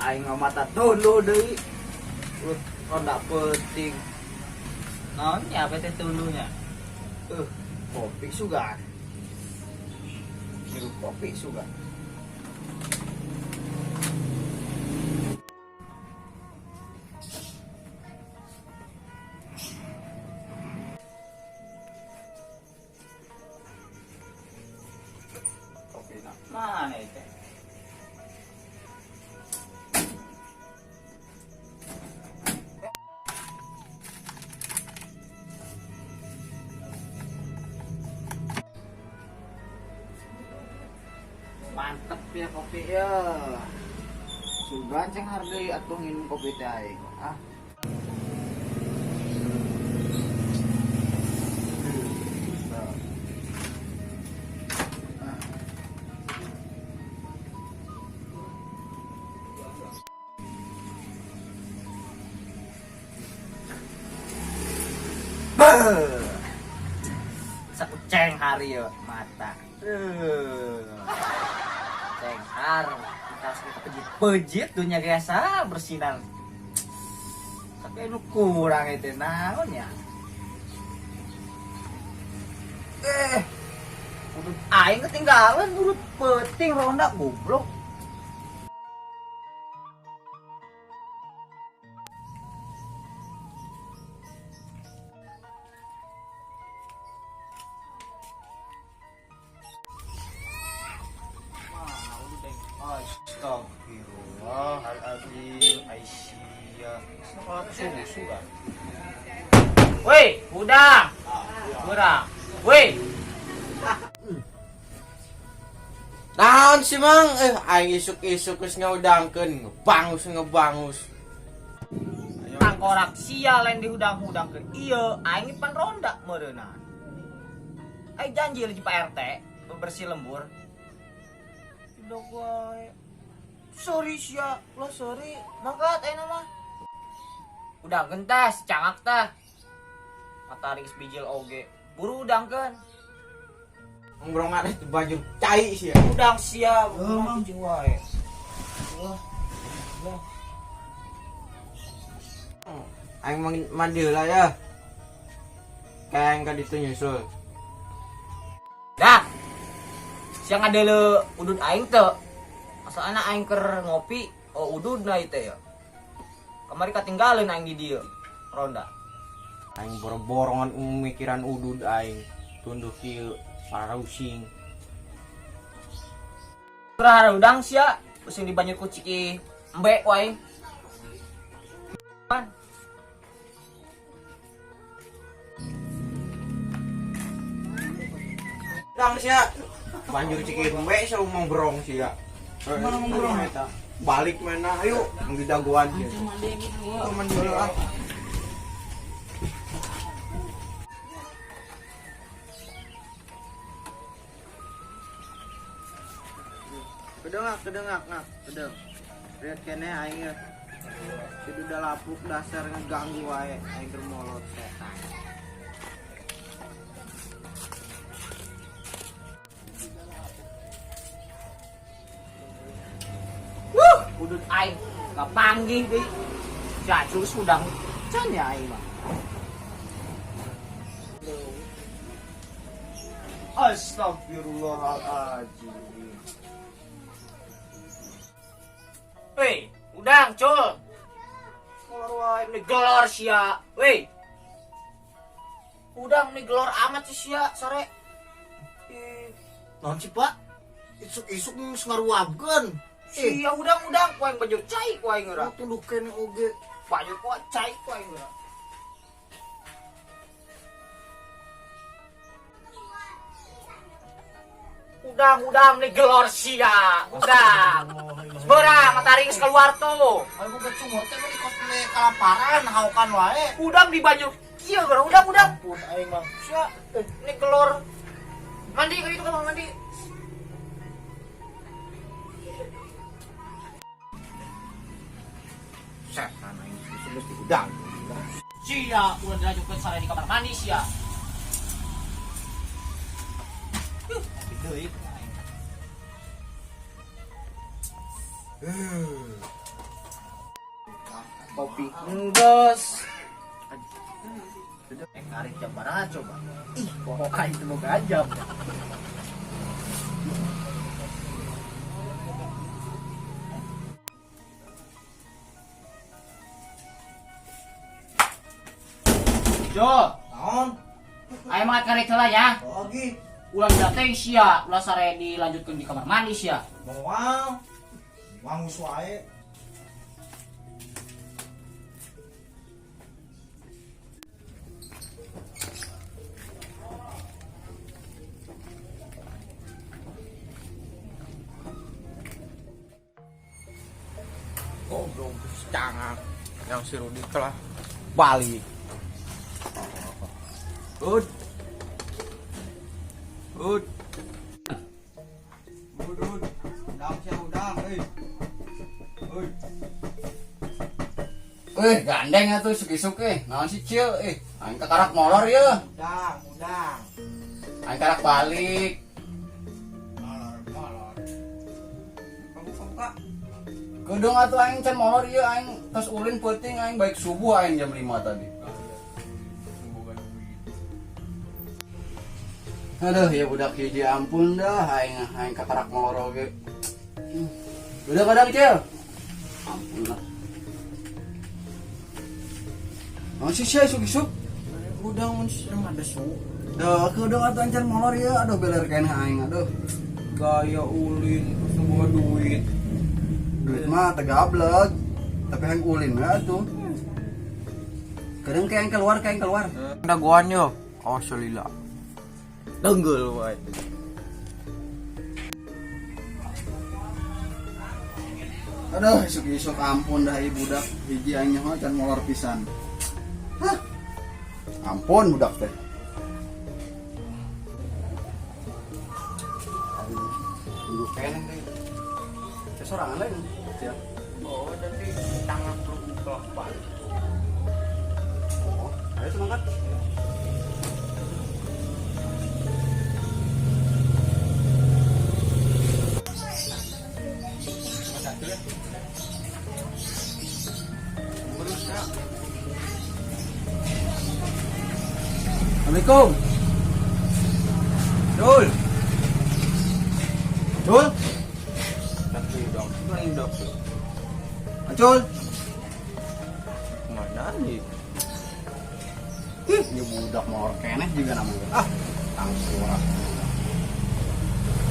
Aing mah mata tunduh deui. Ronda peuting. Naon nya apa teh tunduhnya? Kopi sugan. Hirup kopi sugan. Kopi na Mana itu? Mantep ya kopi ya. Sugan ceng hargai atuh nginum kopi teh aing. Ah. Sakuceng hari ya mata. Cenghar, kita harus pejit-pejit dunia biasa bersinar. Tapi anu kurang itu naon ya. Udut aing ketinggalan urut peuting ronda goblok. Astagfirullahaladzim, Aisyah. Susu kan? Woi, udah. Kurang. Woi. Naon sih mang? Aing isuk-isuk geus ngaudangkeun, ngebangus ngebangus. Tangkorak sia lain dihudang-hudangkeun. Ieu aing pan ronda meureunna. Aing janji li Pak RT bebersih lembur. Udah wae. Sorry sia, lah sorry. Mangkat ayeuna mah. Udah gentas, cangak tah. Matahari geus bijil oge. Buru udangkeun. Ngomong ada baju cai sih ya. Udang sia, cicing wae. Aing mandi lah ya. Kayak yang kaditu nyusul. Dah. Siang ada le udud aing teu. Asalna aing keur ngopi, oh ududna ieu teh ya. Kamari katinggalin aing di dieu. Ronda. Aing boro-borongan mikiran udud aing. Tunduh kieu parusing. Kurang udang sia, pusing dibanjur ku ciki embe ku aing. Pan. Udang sia. Banjur ciki embe sia mau berong sia. Mana mau berong eta? Balik mana ayo di dagoan sia. Mandi dulu ah. Kedengak, kedengak, ngak, kedeng. Lihat kene aing ya. Itu udah lapuk dasar ngeganggu wae aing keur molot setan. Wuh, udut aing kapanggih deui. Jajul sudang Can ya aing mah. Astagfirullahaladzim. Weh, udang, cul. Molor wae meni gelor sia. Weh. Udang meni gelor amat sih sia sore. Ih, naon sih, Pak? Isuk-isuk geus ngaruabkeun. Sia udang-udang ku aing banjur cai ku aing geura. Tunduh kene oge. Banjur ku cai ku aing geura. Udang, udang nih gelor sia. Udang. Berang, matahari geus keluar tuh. Ayo buka cungur teh mah dikos meh kalaparan haukan wae. Udang di banyu. Iya, gerang udang, udang. Ampun aing mah. Sia, ini gelor. Mandi ke itu kamu mandi. Setan aing geus di udang. Sia, udah dilanjutkan sare di kamar mandi sia. Tapi deui aing. Kopi enggeus. Ngarit jam baraha coba. Ih, pokok aing teu boga jam. Jo, Naon? aing mah ngarit heula ya. Oh gi. Ulah dateng sia, ulah sare dilanjutkeun di kamar mandi sia. Moal. Wangus wae. Goblok cangak yang si Rudi telah balik. Ud. Ud. Ud, ud. Udang sia udang euy. Uy. Eh, gandeng atuh isuk-isuk eh. Naon sih Cil? Eh, aing kakarak molor ye. Udang, udang. Aing karak balik. Molor, molor. Kamu buka. Kedeung atuh aing can molor ieu aing tos ulin peuting aing baik subuh aing jam 5 tadi. Aduh, ya budak hiji ampun dah aing aing kakarak molor oge. Udah kadang Cil. Ampun lah. Naon sih sia isuk-isuk? Udang mun serem ada su. Duh, kedeung atuh aing can molor ieu. Aduh beler keneh aing aduh. Gaya ulin terus boga duit. Duit mah tegableg, tapi yang ulin lah tuh. Kadang kayak yang keluar, kayak yang keluar. Dagoan yo. Oh selila. Tenggel wae. Aduh, isuk-isuk ampun dah ibu budak hiji aing nyaho can molor pisan. Hah. Ampun budak teh. Tunggu keneh teh. Teh sorangan lain. Ya. Oh, nanti tangan lu telah balik. Oh, ayo semangat. Assalamualaikum. Dul. Dul. Tapi dong, lain dok. Acul. Mana nih? Ih, ini budak molor keneh juga namanya. Ah, tangsurak.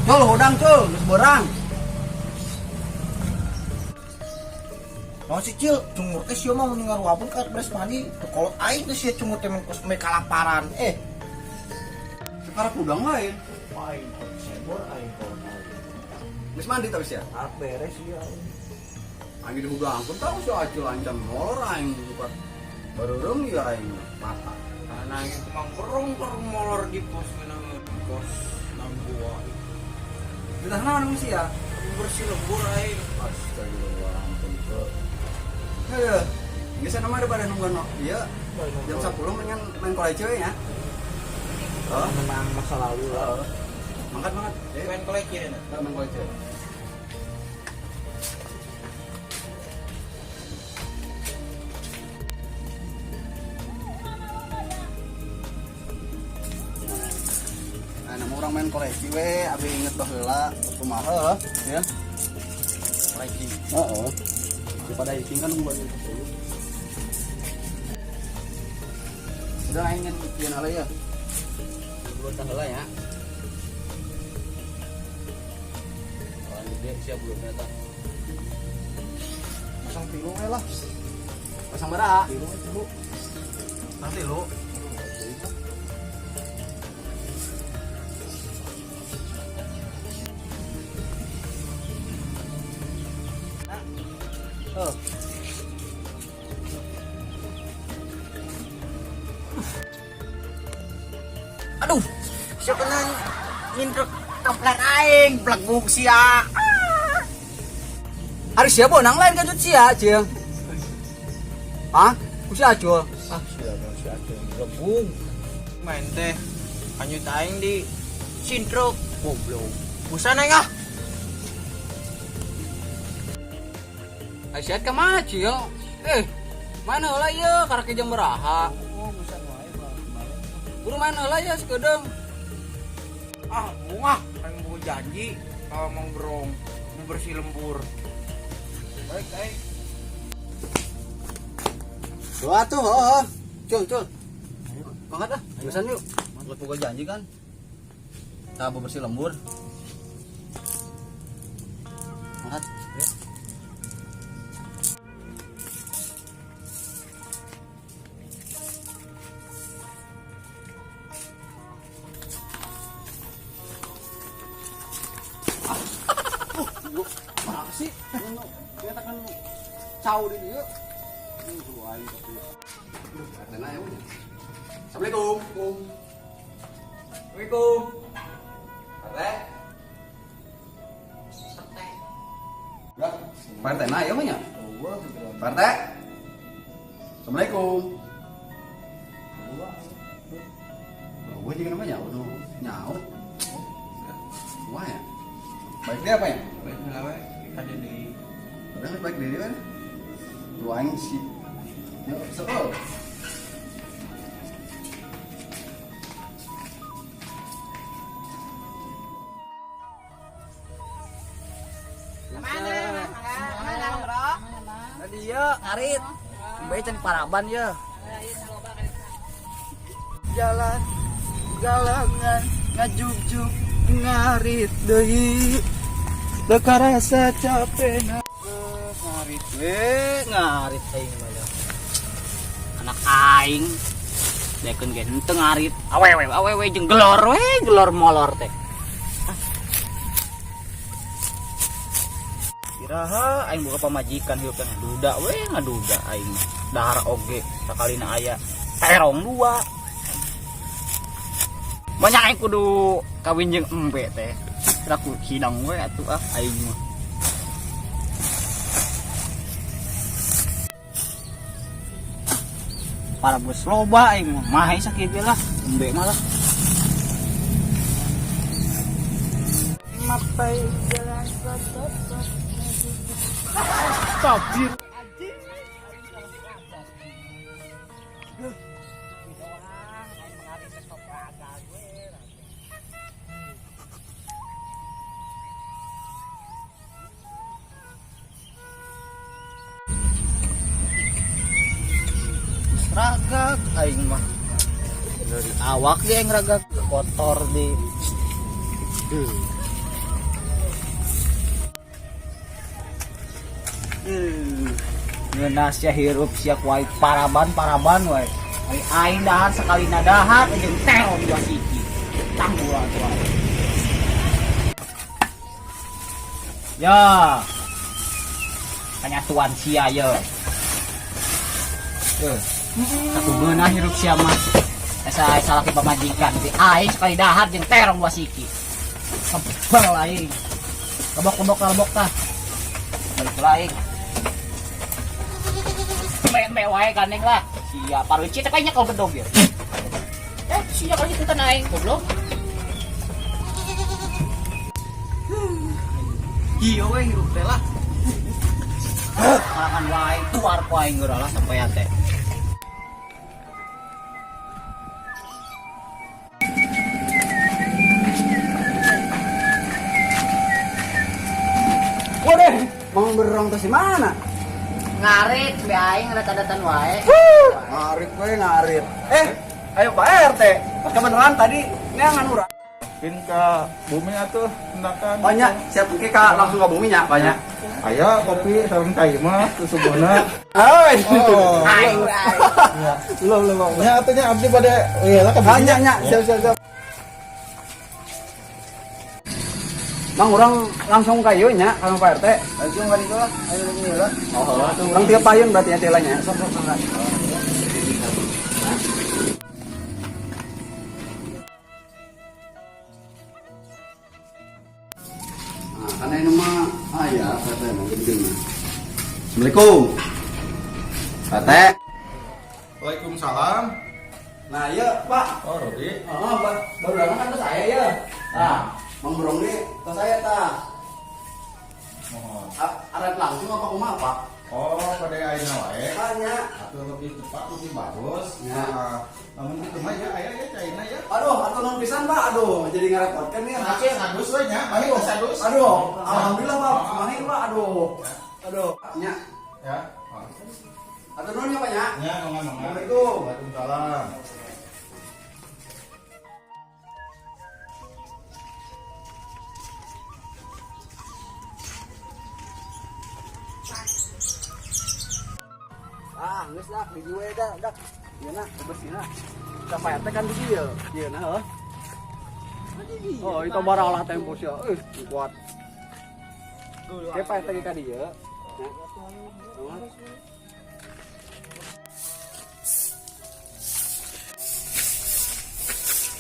Cul, hudang cul, geus borang. Naon sih Cil, cungur teh sia mah mun ngaruapun ka beres mandi. Teu kolot aing teh sia cungur teh mun kos me kalaparan. Sekarang udang lain. Aing kolot sebor aing kolot aing. Geus mandi tapi sia. Arep beres sia. Aing dihudangkeun tahu si Acul ancam molor aing buka bareureng ieu aing mata. Karena aing kumang kerong kerong molor di pos ngeunang pos nang gua. Ditah naon emang sia? Bersih lembur aing. Astagfirullah ampun tuh. Heuh. Geus nama ada pada nungguan no. Iya, jam 10 main main kolej cewek ya. Oh, Memang masa lalu lah. mangkat mangkat. Eh, Main kolej ya. main kolej cewek. Nah, nama orang main koleksi we, abi inget baheula kumaha ya. Koleksi. Heeh. Daripada hiking kan nungguan jam 10. Udah aing ngen ieu heula ya. Dua heula ya. Orang gede siap belum ternyata. Pasang tilu we lah. Pasang baraha? Tilu we tilu. Nanti lu. Sia kena nyintrek topler aing, bleguk sia. Ari sia bonang lain kanjut sia, Cil. Hah? Ku si Acul. Ah, sia si Acul bleguk. Main teh kanjut aing di sintruk goblok. Busan aing ah. Ari sia ka mana, Cil? Eh, mana heula ieu karek jam beraha? Oh, busan wae bang. Kudu main heula ya sekedeung. Ah, bunga aing mau janji kalau mau berong, mau bersih lembur. Baik, aing. Wah tuh, oh, oh. Cul, cul. Banget ah, terusan yuk. Buat buka janji kan. Kita bersih lembur. Banget. Ah, mana sih? Ternyata kan cau di dia. Ini kudu aing tapi. Aduh, karena ya udah. Assalamualaikum. Assalamualaikum. Pak RT. Pak RT nah ya mah nya. Pak RT. Assalamualaikum. Oh, juga namanya nyaut. Nyaut. Wah ya. Baik dia apa ya? Baik lah we, tadi di Udah baik dia kan. Lu aing si. Ya, so. Tadi ya ngarit. Bae can paraban ya. Jalan galangan ngajugjug ngarit deui. Teu karasa capena. Ngarit we, ngarit aing mah ya. Anak aing dekeun ge henteu ngarit. Awewe awewe jeung gelor we, gelor molor teh. Iraha aing boga pamajikan hirup teh ngaduda we, ngaduda aing mah. Dahar oge sakalina aya terong dua. Banyak aing kudu kawin jeung embe teh. Aku hidang we atuh ah aing mah. Para bos loba aing mah, mahe sakieu ge lah, embe mah lah. Mapai jalan Tabir. Ragak aing mah. Dari awak dia yang ragak kotor di. Ngeunah sia hirup sia ku aing paraban-paraban wae. Ai aing dahar sekali dahar jeung terong dua siki. Tangguhan wae. Ya. Kanyatuan sia ye. Tuh. Satu beunah hirup sia mah. Asa salah ke pamajikan si aing sekali dahar jeung terong dua siki. Kebel aing. Kebok-kebok kalebok tah. Balik lah aing. Embe wae gandeng lah. Sia paruci teh kayaknya kalau bedog ya. Sia kali ikutan aing goblok. Iya we hirup teh lah. Makan wae tuar ku aing geura lah sampean teh. Waduh, mau berong ke mana? Ngarit be aing rada-radatan wae. Ngarit we ngarit. Ayo Pak RT. Kebenaran tadi neangan urang. Pin ka bumi atuh tindakan. Banyak, siap ke ka langsung ke bumi nya, banyak. Aya kopi sareng cai mah susubuhna. Hai. Oh. Aing aing. Belum, belum. Nya atuh nya abdi bade ieu lah ka bumi. Banyak nya, siap siap siap. Mang urang langsung ka ieu nya ka Pak RT. Langsung ka ditu lah, ayo lagi lah. Oh, urang tiap payun berarti nya tilanya. Sok sok sok. Assalamualaikum. Tete. Waalaikumsalam. Nah, iya, Pak. Oh, Rudi. Oh, Pak. Baru datang kan ke saya ya. Nah, Mang Brong nih ke saya tah. Mohon. Arep langsung apa kumaha, Pak? Oh, pada ayeuna wae. Tanya. Atau lebih cepat lebih bagus. Ya. Nah, namun kitu mah ya aya ya caina ya. Aduh, atuh nuhun pisan, Pak. Aduh, jadi ngarepotkeun nih. Aceh sadus we nya, baik sadus. Aduh, alhamdulillah, Pak. Kumaha Pak? Aduh. Aduh. Nya. Ya. Atuh nuhun ya, Pak ya. Ya, mangga mangga. Assalamualaikum. Waalaikumsalam. Ah, geus lah, di dieu we dah, dak. Ieu na, bersihna. Sampai RT kan di dieu. Ieu na heuh. Oh, itu baralah tempo sia. Kuat. Kayak Pak RT ka dieu.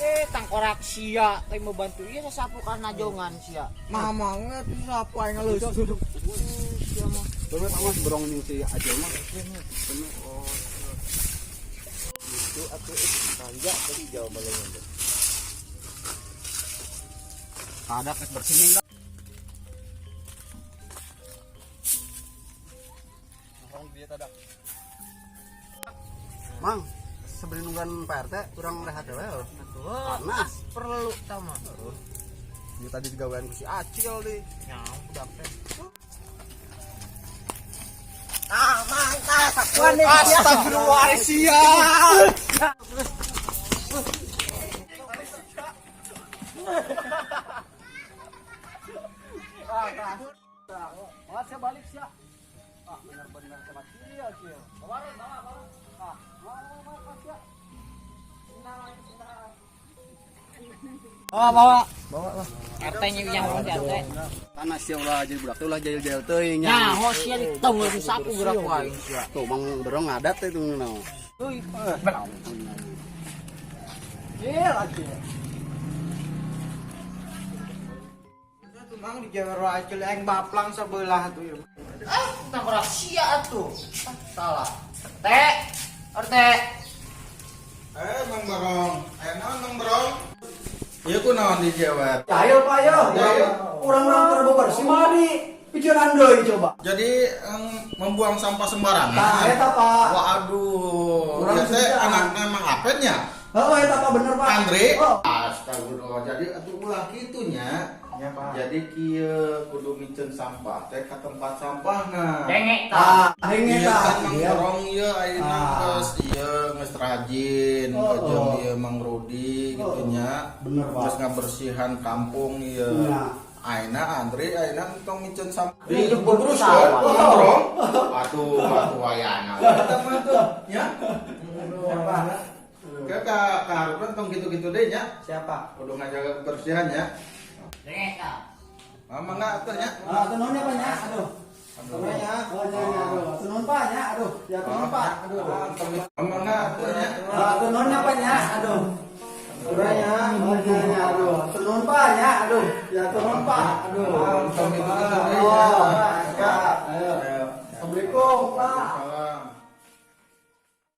Eh, tangkorak sia, teh mau bantu ieu sasapu kana jongan sia. Mamangnya tuh sapu aing ngelus. Terus awas berong ning si Acil mah. Itu aku tanja tadi jauh balongan. Ada geus bersih ning. Mang, sebelum nungguan Pak RT, kurang rehat we. Panas. Perlu tah mah. Dia tadi digawean ku si Acil di. Nyaw budak teh. Ah, mangka sapuan nih. Astagfirullahaladzim. Saya balik sih. Ah, bener-bener sama Cil, Cil. Bawa, bawa, bawa. Ah, bawa, bawa, bawa, Cil. Bawa, bawa. Bawa lah. RT-nya yang RT. Panas sih ulah jadi budak teh ulah jail-jail teuing nya. Nah, ho sia ditong geus sapu gerak wae sia. Tuh Mang Berong ngadat teh tuh naon. Euy, Cil, Acil. Tuh mang di jewer acil aing baplang sebelah tuh ya. Ah, tangkorak sia atuh. Ah, salah. T, RT. Eh, Mang Barong. Aya naon Mang Barong? Ieu kunaon di jewer? Jahil Pak ya. Urang-urang keur bebersih mah di pikiran deui coba. Jadi membuang sampah sembarangan. Tah eta Pak. Waduh, Urang ya teh sudah. anaknya Mang Apet nya. Heeh eta Pak bener Pak. Andre. Oh. Astagfirullah. Jadi atuh ulah kitu nya. Ya, Pak. Jadi kieu kudu miceun sampah teh ka tempat sampahna. Dengek tah. Tah, henge Iya tah. kan Mang Barong ieu ayeuna Ah. geus ieu geus rajin Oh, jeung oh. ieu Mang Rudi Oh, gitu nya. Bener, Pak. Terus ngabersihan kampung ieu. Iya. Ayeuna Andre ayeuna entong miceun sampah. Di Di beberus sawah. Mang Barong. Atuh atuh ayana. Eta mah tuh nya. Siapa? Ke ka kahareupeun tong gitu-gitu deui nya. Siapa? Kudu ngajaga kebersihan ya. Dengek tah. Ah, mangga atuh nya. Ah, atuh nuhun ya Pak nya. Aduh. Aduh. Ya. Oh nya nya aduh. Atuh nuhun Pak nya. Aduh. Ya atuh nuhun Pak. Aduh. Mangga atuh nya. Ah, atuh nuhun ya Pak nya. Aduh. Ya. Oh nya nya aduh. Atuh nuhun Pak nya. Aduh. Ya atuh nuhun Pak. Aduh. Tong gitu-gitu deui Oh, nya. ya. Ayo. Assalamualaikum Pak. Salam.